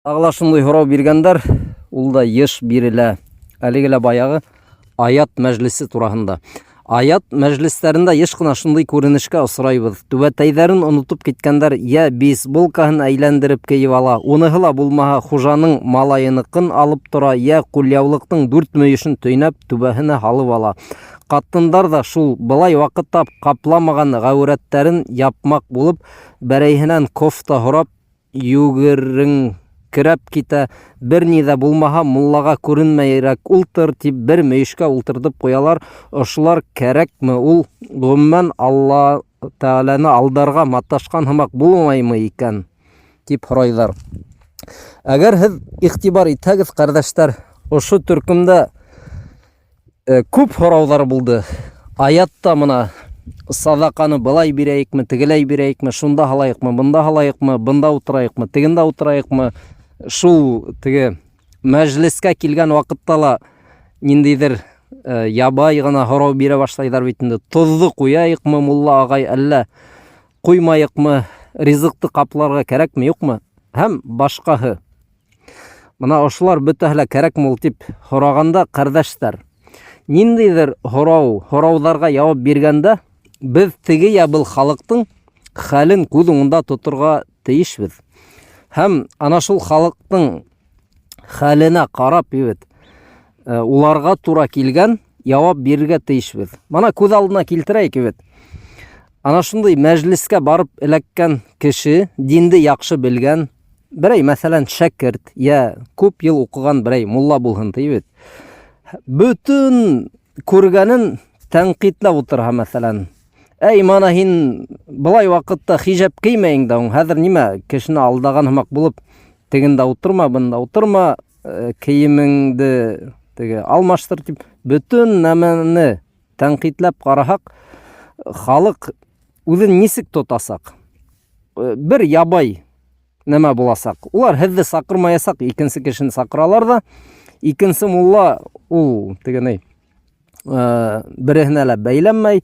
Тағы ла шундай һорау биргәндәр, ул да еш бирелә. Әлеге лә баяғы аят мәжлесе тураһында. Аят мәжлестәрендә еш кына шундый күренешкә осрайбыз. Түбәтәйҙәрен онотоп киткәндәр йә бейсболкаһын әйләндереп кейеп ала, уныһы ла булмаһа хужаның малайыныҡын алып тора, йә ҡулъяулыҡтың дүрт мөйөшөн төйнәп түбәһенә һалып ала. Ҡатындар ҙа шул былай ваҡытта ҡапламаған ғәүрәттәрен япмаҡ булып, берәйһенән кофта һорап йүгереңкерәп китә, бер ни ҙә булмаһа, муллаға күренмәйерәк ултыр, тип бер мөйөшкә ултыртып ҡуялар. Ошолар кәрәкме ул? Ғөмүмән, Алла Тәғәләне алдарға маташҡан һымаҡ булмаймы икән? Тип һорайҙар. Әгәр һеҙ иғтибар итһәгеҙ, ҡәрҙәштәр, ошо төркөмдә күп һорауҙар булды. Аятта мына саҙаҡаны былай бирәйекме, тегеләй бирәйекме, шунда һалайыҡмы, бында һалайыҡмы, бында ултырайыҡмы, тегендә ултырайыҡмы? Шул теге мәжлескә килгән ваҡытта ла ниндәйҙер ябай ғына һорау бирә башлайҙар бит инде. Тоҙҙо ҡуяйыҡмы, мулла ағай, әллә ҡуймайыҡмы, ризыҡты ҡапларға кәрәкме, юҡмы? Һәм башҡаһы. Мына ошолар бөтәһе лә кәрәкме ул тип һорағанда, ҡәрҙәштәр, ниндәйҙер һорау, һорауҙарға яуап биргәндә, беҙ теге йә был халыҡтың хәлен күҙ уңында тоторға тейешбеҙ. Һәм ана шул халыҡтың хәленә ҡарап, егет, уларға тура килгән яуап бирергә тейешбеҙ. Мына күҙ алдына килтерәйек, егет. Ана шундай мәжлескә барып эләккән кеше, динде яҡшы белгән, Берәй, мәсәлән, шәкерт йә күп йыл уҡыған берәй мулла булһын ти бит. Бөтөн күргәнен тәнҡитләп ултырһа, мәсәлән. Әй, мана һин былай ваҡытта хижәп кеймәйең дә, хәҙер нимә, кешене алдаған һымаҡ булып, тегендә ултырма, бында ултырма, кейемеңде теге алмаштыр тип, бөтөн нәмәне тәнҡитләп ҡараһаҡ, халыҡ үҙен нисек тотасаҡ? Бер ябай нәмә буласаҡ. Улар һеҙҙе саҡырмаясаҡ, икенсе кешене саҡыралар ҙа, икенсе мулла ул теге ни, береһенә лә бәйләнмәй,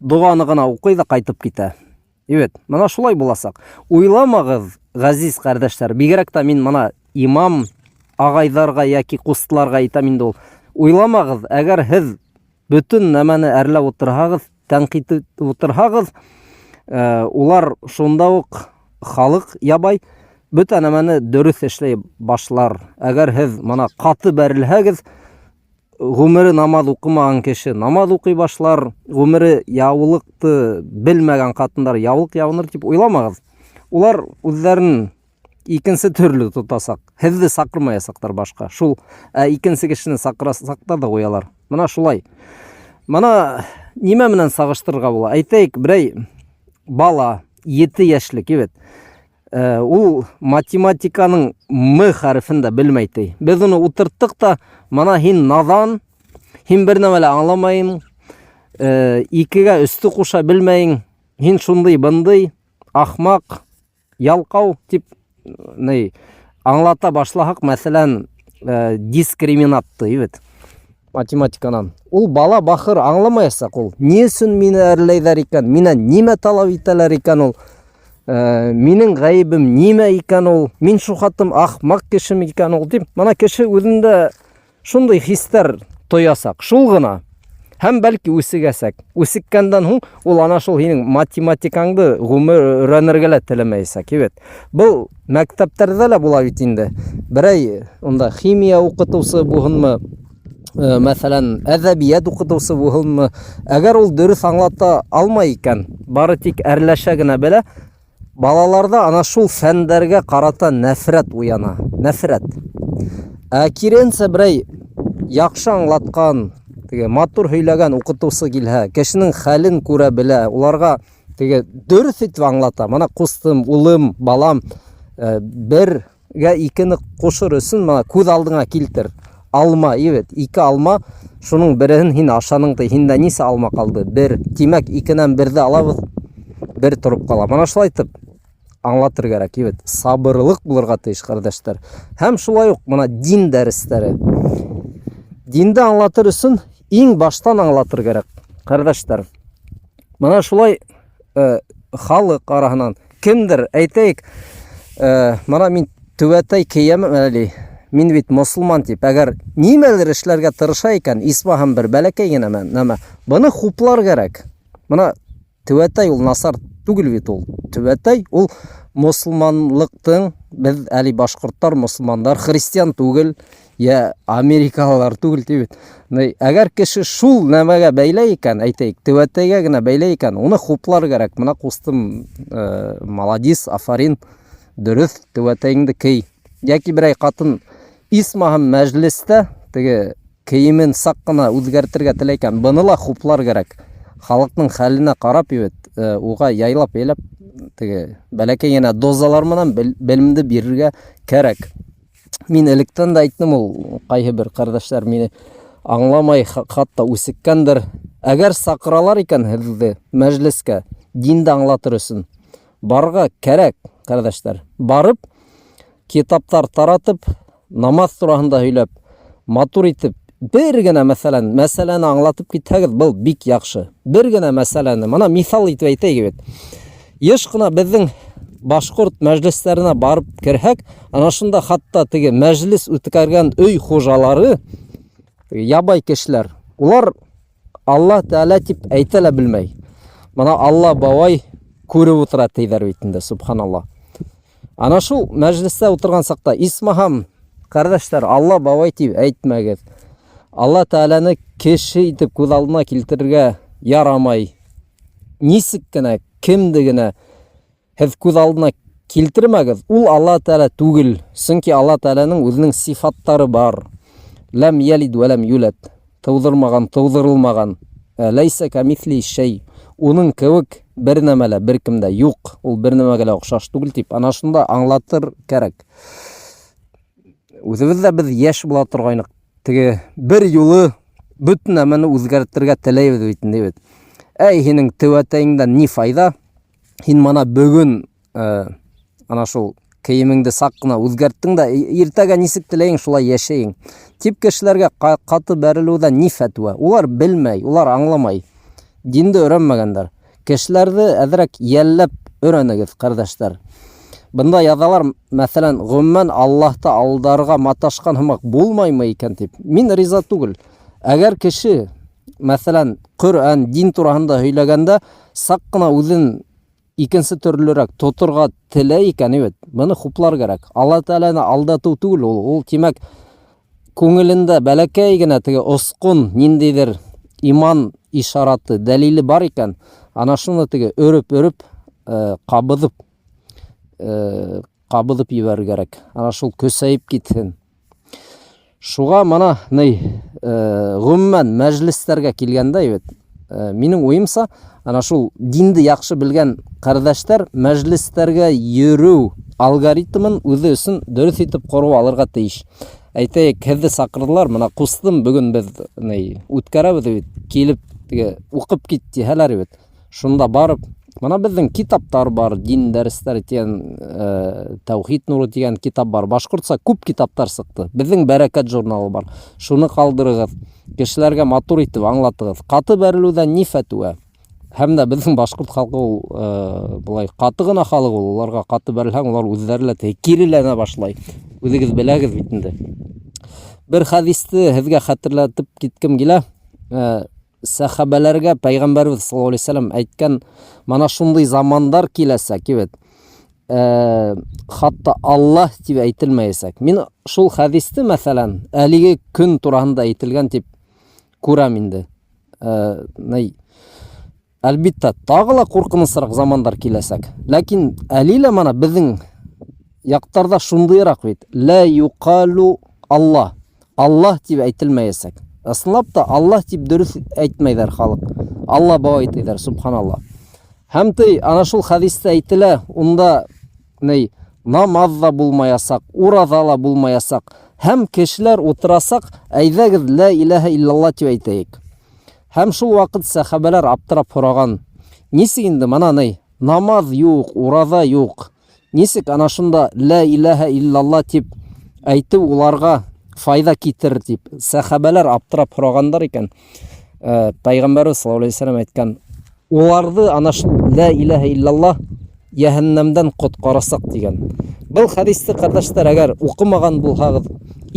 доғаны ғына уҡый ҙа ҡайтып китә. Бит, мына шулай буласаҡ. Уйламағыҙ, ғәзиз ҡәрҙәштәр, бигерәк тә мин мына имам ағайҙарға йәки ҡустыларға әйтәм инде ул. Уйламағыҙ, әгәр һеҙ бөтөн нәмәне әрләп ултырһағыҙ, тәнҡит итеп ултырһағыҙ, улар шунда уҡ халыҡ ябай, бөтә нәмәне дөрөҫ эшләй башлар. Әгәр һеҙ мына ҡаты бәрелһәгеҙ, ғүмере намаҙ уҡымаған кеше намаҙ уҡый башлар, ғүмере яулыҡты белмәгән ҡатындар яулыҡ ябыныр тип уйламағыҙ. Улар үҙҙәрен икенсе төрлө тотасаҡ. Һеҙҙе саҡырмаясаҡтар башҡа. Шул, ә икенсе кешене саҡырасаҡтар ҙа ҡуялар. Мына шулай. Мына нимә менән сағыштырырға була? Әйтәйек, берәй бала 7 йәшлек, бит. Ул математиканың М хәрефен дә белмәй ти. Беҙ уны ултырттыҡ та, мына һин наҙан, һин бер нәмә лә аңламайың, икегә өсте ҡуша белмәйең, һин шундай бындай, ахмаҡ, ялҡау тип ни аңлата башлаһаҡ, мәҫәлән, дискриминатты бит математиканан. Ул бала бахыр аңламаясаҡ ул. Ни өсөн мине әрләйҙәр икән, минән нимә талап итәләр икән ул? Минең ғәйебем нимә икән ул? Мин шул хатым ахмаҡ кешеме икән ул тип, мына кеше үҙендә Шундый хистәр тоясаҡ, шул ғына. Һәм бәлки үсегәсәк. Үсеккәндән һуң ул ана шул һинең математикаңды ғүмер өйрәнергә лә теләмәйәсәк, бит. Был мәктәптәрҙә лә була бит инде. Берәй унда химия уҡытыусы булһынмы, мәҫәлән, әҙәбиәт уҡытыусы булһынмы, әгәр ул дөрөҫ аңлата алмай икән, бары тик әрләшә генә белә, Балаларда ана шул фәндәргә карата нәфрәт уяна. Нәфрәт. Ә киренсә берәй яхшы аңлаткан, теге матур һөйләгән укытучы килһә, кешенең хәлен күрә белә, уларга теге дөрөҫ итеп аңлата. Мына кустым, улым, балам, бергә икене ҡушыр өсөн мына күҙ алдыңа килтер. Алма, ебет, ике алма, шуның береһен һин ашаның ти, һиндә нисә алма ҡалды? Бер. Тимәк, икенән берҙе алабыҙ, бер тороп ҡала. Мына шулай итеп аңлатыр кәрәк, ебет. Сабырлыҡ булырға тейеш, ҡәрҙәштәр. Һәм шулай уҡ мына дин дәрестәре. Динде аңлатыр өсөн иң баштан аңлатыр кәрәк, ҡәрҙәштәр. Мына шулай халыҡ араһынан кемдер, әйтәйек, мына мин Түбәтәй кейәм әле, мин бит мосолман дип, әгәр нимәлер эшләргә тырыша икән, исмаһам бер бәләкәй генә нәмә, быны хуплар кәрәк. Мына Түбәтәй ул насар түгел бит ул. Түбәтәй ул мосолманлыктың, без әле башкортлар, мосолмандар, христиан түгел, я америкалылар түгел дип бит. Әгәр кеше шул нәмәгә бәйлә икән, әйтәйек, түбәтәйгә генә бәйлә икән, уны хуплар кәрәк. Мына кустым, э, молодец, афарин, дөрес, түбәтәйеңде кей. Яки берәй катын исмаһам мәҗлестә теге кейемен сак кына үзгәртергә теләй икән, быны ла хуплар кәрәк. Халыкның хәленә карап бит, э, уга яйлап-яйлап теге бәләкәй генә дозалар менән белемде бирергә кәрәк. Мин электән дә әйттем ул, кайһы бер кардәшләр мине аңламай, хатта үсеккәндер. Әгәр сакыралар икән һеҙҙе мәжлескә, динде аңлатыр өсөн, барырға кәрәк, кардәшләр. Барып, китаптар таратып, намаз тураһында һөйләп, матур итеп, бер генә мәсәлән, мәсьәләне аңлатып китһәгез, был бик яхшы. Бер генә мәсьәләне, мына мисал итеп әйтәйек бит. Еш кына безнең башкорт мәҗлесләренә барып керһәк, ана шунда хатта теге мәҗлес үткәргән өй хуҗалары, ябай кешеләр, улар Алла Тәгалә дип әйтә лә белмәй. Мына Алла бабай күреп утыра диләр бит инде, субханалла. Ана шул мәҗлестә утырган сакта исмахам, кардәшләр, Алла бабай дип әйтмәгез. Алла Тәгаләне кеше итеп күз алдына килтерергә ярамай. Нисек кенә, кемде генә Һеҙ күҙ алдына килтермәгеҙ, ул Алла Тәғәлә түгел, сөнки Алла Тәғәләнең үҙенең сифаттары бар. Ләм ялид вә ләм юләд. Тыуҙырмаған, тыуҙырылмаған. Ә, ләйсә кәмиҫли шәй. Уның кеүек бер нәмә лә, бер кем дә юҡ. Ул бер нәмәгә лә оҡшаш түгел тип, ана шунда аңлатыр кәрәк. Үҙебеҙ ҙә беҙ йәш була торғайныҡ. Теге бер юлы бөтөн нәмәне үҙгәртергә теләйбеҙ бит инде бит. Әй, һинең төбәтәйеңдән ни файҙа? Һин мана бөгөн э, ана шул кейемеңде саҡ ҡына үҙгәрттең дә, иртәгә нисек теләйең, шулай йәшәйең. Тип кешеләргә ҡаты бәрелеүҙән ни фәтүә? Улар белмәй, улар аңламай. Динде өйрәнмәгәндәр. Кешеләрҙе әҙерәк йәлләп өйрәнегеҙ, ҡәрҙәштәр. Бында яҙалар, мәҫәлән, ғөмүмән Аллаһты алдарға маташҡан һымаҡ булмаймы икән тип. Мин риза түгел. Әгәр кеше, мәҫәлән, Ҡөрьән, дин тураһында һөйләгәндә, саҡ ҡына үҙен икенсе төрлөрәк тоторға теләй икән, бит, быны хуплар кәрәк. Алла Тәғәләне алдатыу түгел ул. Ул, тимәк, күңелендә бәләкәй генә теге осҡон, ниндәйҙер иман ишараты, дәлиле бар икән, ана шуны теге өрөп-өрөп, э, ҡабыҙып, э, ҡабыҙып ебәрер кәрәк. Ана шул көсәйеп китһен. Шуға мына ни, э, ғөмүмән мәжлестәргә килгәндә бит, э, минең уйымса, ана шул динде яҡшы белгән ҡәрҙәштәр мәжлестәргә йөрөү алгоритмын үҙе өсөн дөрөҫ итеп ҡороп алырға тейеш. Әйтәйек, һеҙҙе саҡырҙылар, мына ҡустым, бөгөн беҙ ни үткәрәбеҙ бит, килеп теге уҡып кит тиһәләр бит. Шунда барып, мына беҙҙең китаптар бар, дин дәрестәре тигән, э, Тәүхид нуры тигән китап бар. Башҡортса күп китаптар сыҡты. Беҙҙең Бәрәкәт журналы бар. Шуны ҡалдырығыҙ. Кешеләргә матур итеп аңлатығыҙ. Ҡаты бәрелеүҙән ни фәтүә? Һәм дә беҙҙең башҡорт халҡы ул э, былай ҡаты ғына халыҡ ул. Уларға ҡаты бәрелһәң, улар үҙҙәре лә теге киреләнә башлай. Үҙегеҙ беләгеҙ бит инде. Бер хәдисте һеҙгә хәтерләтеп киткем килә. Э, сәхабәләргә пәйғәмбәрбеҙ саллаллаһу алейһи вәсәләм әйткән, мана шундый замандар киләсәк, бит. Э, хатта Аллаһ дип әйтелмәйәсәк. Мин шул хәдисте, мәсәлән, әлеге көн тураһында әйтелгән дип күрәм инде. Э, ни Әлбиттә, тағы ла ҡурҡынысыраҡ замандар киләсәк. Ләкин әле лә мана беҙҙең яҡтарҙа шундыйыраҡ бит. Лә юҡалу Аллаһ. Аллаһ тип әйтелмәйәсәк. Ысынлап та Аллаһ тип дөрөҫ әйтмәйҙәр халыҡ. Алла бабай тиҙәр, субханалла. Һәм ти, ана шул хәдистә әйтелә, унда ни намаҙ ҙа булмаясаҡ, ураҙа ла булмаясаҡ. Һәм кешеләр утырасаҡ, әйҙәгеҙ лә иләһә иллалла тип әйтәйек. Һәм шул ваҡыт сәхәбәләр аптырап һораған, нисек инде мына ни, намаҙ юҡ, ураҙа юҡ, нисек ана шунда лә иләһә иллалла тип әйтеү уларға файҙа китерер тип сәхәбәләр аптырап һорағандар икән. Э, Пәйғәмбәрбеҙ саллаллаһу алейһи вәсәләм әйткән, уларҙы ана шул лә иләһә иллалла йәһәннәмдән ҡотҡарасаҡ тигән. Был хәдисте, ҡәрҙәштәр, әгәр уҡымаған булһағыҙ,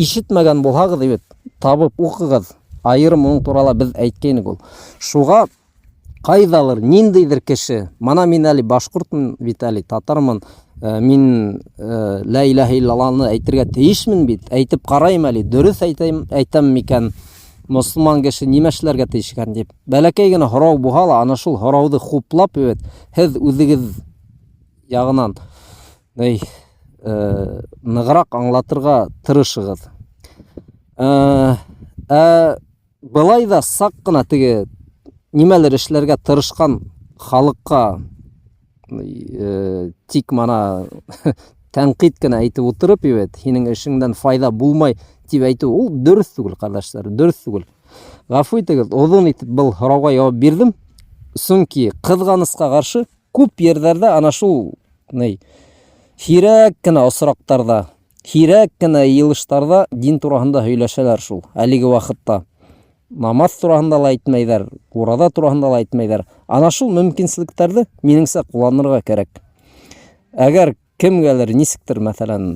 ишетмәгән булһағыҙ, бит, табып уҡығыҙ. Айырым уның турала беҙ әйткәйнек ул. Шуға ҡайҙалыр ниндәйҙер кеше, мана мин әле башҡортмон бит әле, татармын, э, мин э, лә иләһә иллалланы әйтергә тейешмен бит, әйтеп ҡарайым әле, дөрөҫ әйтәм, әйтәм микән, мосолман кеше нимә эшләргә тейеш икән дип. Бәләкәй генә һорау булһа ла, ана шул һорауҙы хуплап бит, һеҙ үҙегеҙ яғынан ни, э, нығыраҡ аңлатырға тырышығыҙ. Э, ә былай ҙа саҡ ҡына теге нимәлер эшләргә тырышҡан халыҡҡа э, тик мана тәнҡит кенә әйтеп ултырып, бит, һинең эшеңдән файҙа булмай тип әйтеү ул дөрөҫ түгел, ҡәрҙәштәр, дөрөҫ түгел. Ғәфү итегеҙ, оҙон итеп был һорауға яуап бирҙем. Сөнки ҡыҙғанысҡа ҡаршы күп ерҙәрҙә ана шул ни һирәк кенә осраҡтарҙа, һирәк кенә йыйылыштарҙа дин тураһында һөйләшәләр шул әлеге ваҡытта. Намаҙ тураһында ла әйтмәйҙәр, ураҙа тураһында ла әйтмәйҙәр. Ана шул мөмкинселектәрҙе минеңсә ҡулланырға кәрәк. Әгәр кемгәлер нисектер, мәҫәлән,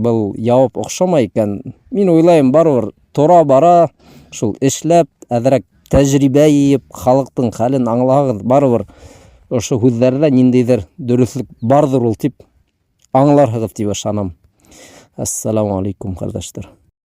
был яуап оҡшамай икән, мин уйлайым, барыбер тора-бара шул эшләп, әҙерәк тәжрибә йыйып, халыҡтың хәлен аңлаһағыҙ, барыбер ошо һүҙҙәрҙә ниндәйҙер дөрөҫлөк барҙыр ул тип аңларһығыҙ тип ышанам. Ассаламу алейкум, ҡәрҙәштәр.